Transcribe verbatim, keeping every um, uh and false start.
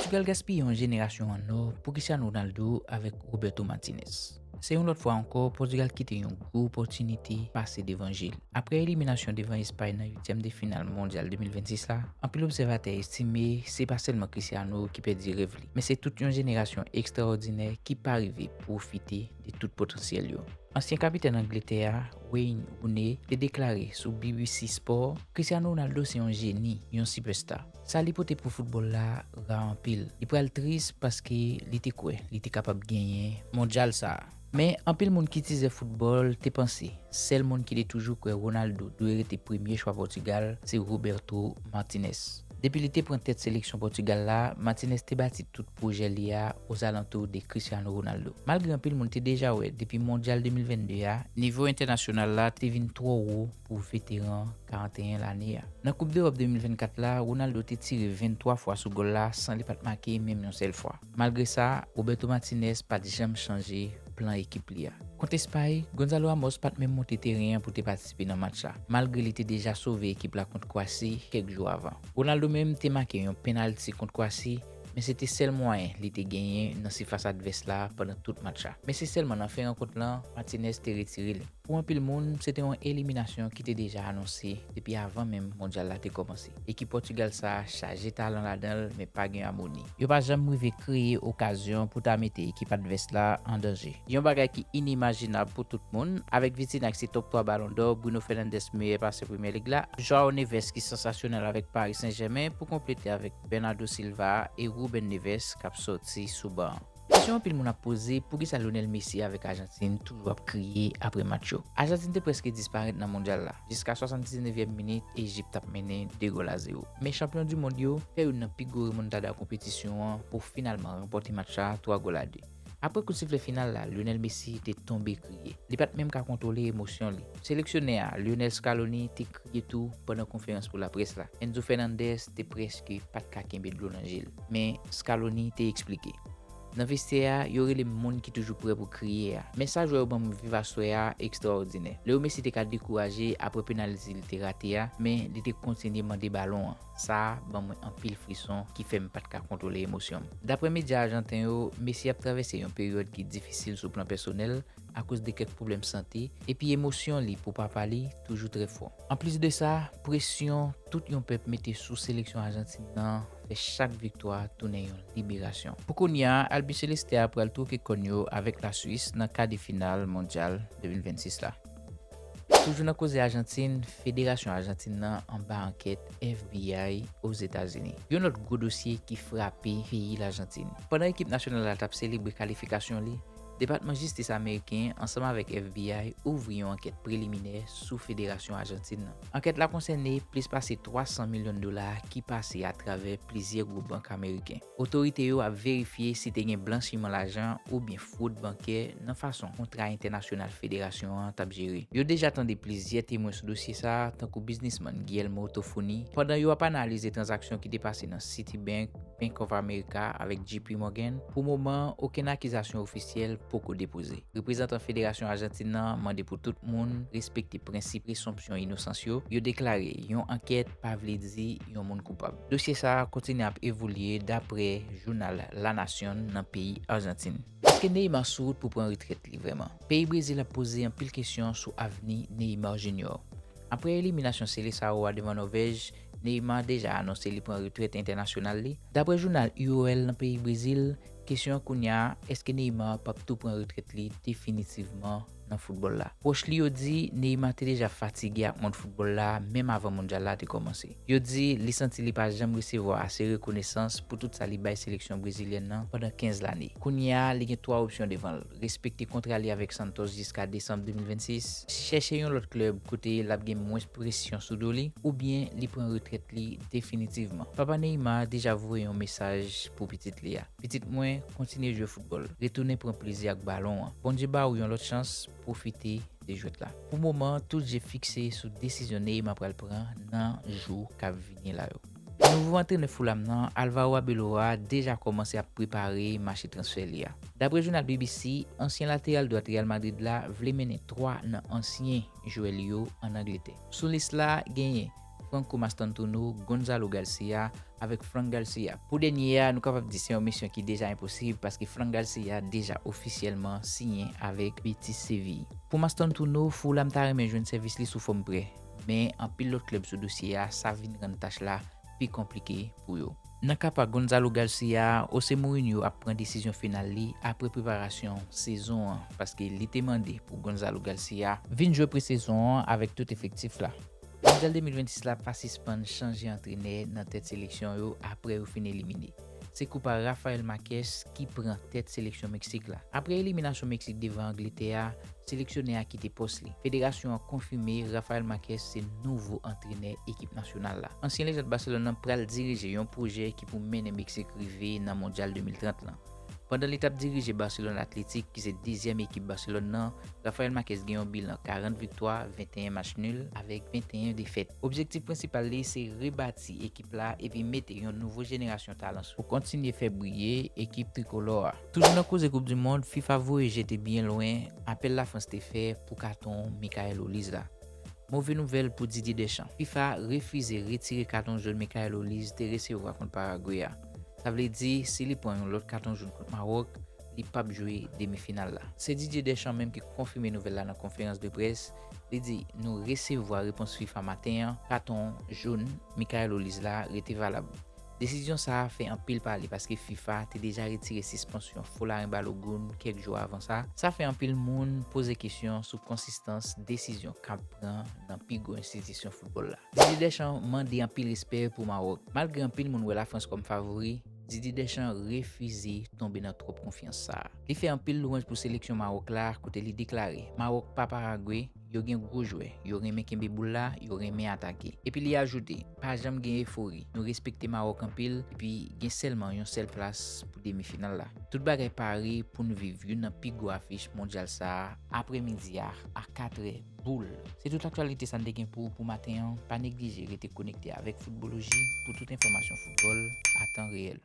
Pòtigal gaspiye yon jenerasyon an nò pou Cristiano Ronaldo avèk Roberto Martinez. Se yon lòt fwa ankò, Pòtigal kite yon gwo opòtinite pase devan je l. Apre eliminasyon devan Espay nan uityèm de final Mondyal de mil vennsis la, anpil obsèvatè estime se pa sèlman Cristiano ki pèdi rèv li, men se tout yon jenerasyon ekstraòdinè ki pa rive pwofite de tout potansyèl yo. Ansyen kapitèn Angletè a, Wayne Rooney, te deklare sou B B C Sport, Cristiano Ronaldo se yon jeni, yon sipèsta. Sa li pote pou foutbòl la ra anpil. Li pral tris paske li te kwè li te kapab genyen mondyal sa a. Men, anpil moun ki tizè foutbòl te panse sèl moun ki te toujou kwè Ronaldo dwe rete premye chwa Pòtigal se Roberto Martinez. Depi li te pran tèt seleksyon Pòtigal la, Martinez te bati tout pwojè li a ozalantou de Cristiano Ronaldo. Malgre anpil moun te deja wè depi Mondyal de mil vennde a, nivo entènasyonal la te vin twò wo pou veteran karanteyen lane a. Nan Koup Dewòp de mil vennkat la, Ronaldo te tire venntwa fwa sou gòl la san li pa t make menm yon sèl fwa. Malgre sa, Roberto Martinez pa t janm chanje plan ekip li a. Kont Espay, Gonzalo Ramos pa t menm monte teren an pou te patisipe nan match la, malgre li te deja sove ekip la kont Kwasi kèk jou avan. Ronaldo menm te make yon penalti kont Kwasi, men se te sèl mwayen li te genyen nan sifas advès la pandan tout match la. Men se sèlman nan fen rankont lan, Martinez te retire li. Pou anpil moun, se te yon eliminasyon ki te deja anonse depi avan menm Mondyal la te kòmanse. Ekip Pòtigal sa a chaje talan ladan l, men pa gen amoni. Yo pa janm rive kreye okazyon pou ta mete ekip advès la an danje. Yon bagay ki inimajinab pou tout moun, avèk Vitinha ki se top twa Balon dò, Bruno Fernandes meyè pasè Premyè Lig la, Joao Neves ki sansasyonèl avèk Paris Saint-Germain pou konplete avèk Bernardo Silva e Ruben Neves k ap sòti sou ban an. Kesyon anpil moun ap poze, poukisa Lionel Messi avèk Ajantin toujou ap kriye apre match yo? Ajantin te prèske disparèt nan Mondyal la. Jiska swasanndiznèvyèm minit, Ejip t ap mennen de gòl a zewo. Men chanpyon di mond yo fè youn nan pi gwo remontada konpetisyon an pou finalman ranpòte match la twa gòl a de. Apre kout siflè final la, Lionel Messi te tonbe kriye. Li pa t menm ka kontwole emosyon li. Seleksyonè a, Lionel Scaloni, te kriye tou pandan konferans pou laprès la. Enzo Fernandez te prèske pa t ka kenbe dlo nan je l. Men Scaloni te eksplike. Nan vestyè a, yo rele m moun ki toujou prè pou kriye a. Men sa jwè yo ban m viv aswè a ekstraòdinè. Leo Messi te ka dekouraje apre penalti li te rate a, men li te kontinye mande balon an. Sa a ban mwen anpil frison ki fè m pa t ka kontwole emosyon m. Daprè medya ajanten yo, Messi ap travèse yon peryòd ki difisil sou plan pèsonèl akoz de kèk pwoblèm sante, epi emosyon li pou papa li toujou trè fò. Anplis de sa, presyon tout yon pèp mete sou seleksyon Ajantin nan fè chak viktwa tounen yon liberasyon. Pou kounye a, Albiceleste a pral twoke kòn yo avèk Laswis nan ka de final Mondyal de mil vennsis la. Toujou nan koze Ajantin, Federasyon Ajantin nan anba ankèt F B I Ozetazini. Yon lòt gwo dosye ki frape peyi Lajantin. Pandan ekip nasyonal la t ap selebre kalifikasyon li, Depatman Jistis ameriken, ansanm avèk F B I, ouvri yon ankèt preliminè sou Federasyon Ajantin nan. Ankèt la konsène plis pase twa san milyon dola ki pase atravè plizyè gwo bank ameriken. Otorite yo ap verifye si te gen blanchiman lajan oubyen fwod bankè nan fason kontra entènasyonal federasyon an t ap jere. Yo deja tande plizyè temwen sou dosye sa a, tankou biznismann Guillermo Toffoni, pandan yo ap analize tranzaksyon ki te pase nan Citibank, Bank of America avèk J P Morgan. Pou moman an, okenn akizasyon ofisyèl poko depoze. Reprezantan Federasyon Ajantin nan mande pou tout moun respekte prensip presonpsyon inosans yo. Yo deklare yon ankèt pa vle di yon moun koupab. Dosye sa a kontinye ap evolye, daprè jounal La Nación nan peyi Ajantin. Èske Neymar sou wout pou pran retrèt li vrèman? Peyi Brezil ap poze anpil kesyon sou avni Neymar Junior. Apre eliminasyon Seleção a devan Nòvèj, Neymar deja anonse li pran retrèt entènasyonal li. Daprè jounal U O L nan peyi Brezil, kesyon an kounye a, èske Neymar p ap tou pran retrèt li definitivman nan foutbòl la? Pwòch li yo di Neymar te deja fatige ak mond foutbòl la menm avan Mondyal la te kòmanse. Yo di li santi li pa janm resevwa ase rekonesans pou tout sa li bay seleksyon brezilyèn nan pandan kenz lane. Kounye a, li gen twa opsyon devan l: respekte kontra li avèk Santos jiska desanm de mil vennsis, chèche yon lòt klèb kote l ap gen mwens presyon sou do li, oubyen li pran retrèt li definitivman. Papa Neymar deja voye yon mesaj pou pitit li a: "Pitit mwen, kontinye jwe foutbòl. Retounen pran plezi ak balon an. Bondye ba w yon lòt chans, pwofite de jwèt la." Pou moman an, tout je fikse sou desizyon Neymar pral pran nan jou k ap vini la yo. Nouvo antrenè Fulham nan, Alvaro Arbeloa, deja kòmanse ap prepare mache transfè li a. Daprè jounal B B C, ansyen lateral dwat Real Madrid la vle mennen twa nan ansyen jwè li yo ann Angletè. Sou lis la, genyen Franco Mastantuono, Gonzalo Garcia avèk Fran Garcia. Pou dènye a, nou kapab di se yon misyon ki deja enposib paske Fran Garcia deja ofisyèlman siyen avèk Betis Seville. Pou Mastantuono, Fulham ta renmen jwenn sèvis li sou fòm prè, men anpil lòt klèb sou dosye a, sa vin rann tach la pi konplike pou yo. Nan ka pa Gonzalo Garcia, Jose Mourinho ap pran desizyon final li apre preparasyon sezon an, paske li te mande pou Gonzalo Garcia vin jwe presezon an avèk tout efektif la. Mondyal de mil vennsis la pa sispann chanje antrenè nan tèt seleksyon yo apre yo fin elimine. Se kou pa Rafael Marquez ki pran tèt seleksyon Meksik la. Apre eliminasyon Meksik devan Angletè a, seleksyonè a kite pòs li. Federasyon an konfime Rafael Marquez se nouvo antrenè ekip nasyonal la. Ansyen lejand Barcelone nan pral dirije yon pwojè ki pou mennen Meksik rive nan Mondyal de mil trant lan. Pandan li t ap dirije Barcelone Athletic, ki se dezyèm ekip Barcelone nan, Rafael Marquez gen yon bilan karant viktwa, venteyen match nul, avèk venteyen defèt. Objektif prensipal li se rebati ekip la epi mete yon nouvo jenerasyon talan sou pou kontinye fè briye ekip trikolò a. Toujou nan koze Koup di Mond, fifa voye jete byen lwen apèl Lafrans te fè pou katon Michael Olise la. Move nouvèl pou Didier Deschamps. fifa refize retire katon jòn Michael Olise te resevwa kont Paragwe a. Sa vle di, si li pran yon lòt katon jòn kont Mawòk, li p ap jwe demi final la. Se Didier Deschamps menm ki konfime nouvèl la nan konferans de près. Li di, nou resevwa repons fifa maten an, katon jòn Michael Olise la rete valab. Desizyon sa a fè anpil pale paske fifa te deja retire sispansyon Folarin Balogun kèk jou avan sa. Sa fè anpil moun poze kesyon sou konsistans desizyon k ap pran nan pi gwo enstitisyon foutbòl la. Didier Deschamps mande anpil respè pou Mawòk. Malgre anpil moun wè Lafrans kòm favori, Didier Deschamps refize tonbe nan twòp konfyans sa a. Li fè anpil lwanj pou seleksyon Mawòk la, kote li deklare, Mawòk pa Paragwe, yo gen gwo jwè, yo renmen kenbe boul la, yo renmen atake. Epi li ajoute, pa janm gen efori, nou respekte Mawòk anpil, epi gen sèlman yon sèl plas pou demi final la. Tout bagay pare pou n viv youn nan pi gwo afich mondyal sa a aprèmidi a, a katrè boul. Se tout aktyalite sa n te gen pou ou pou maten an. Pa neglije rete konekte avèk Foutboloji pou tout enfòmasyon foutbòl a tan reyèl.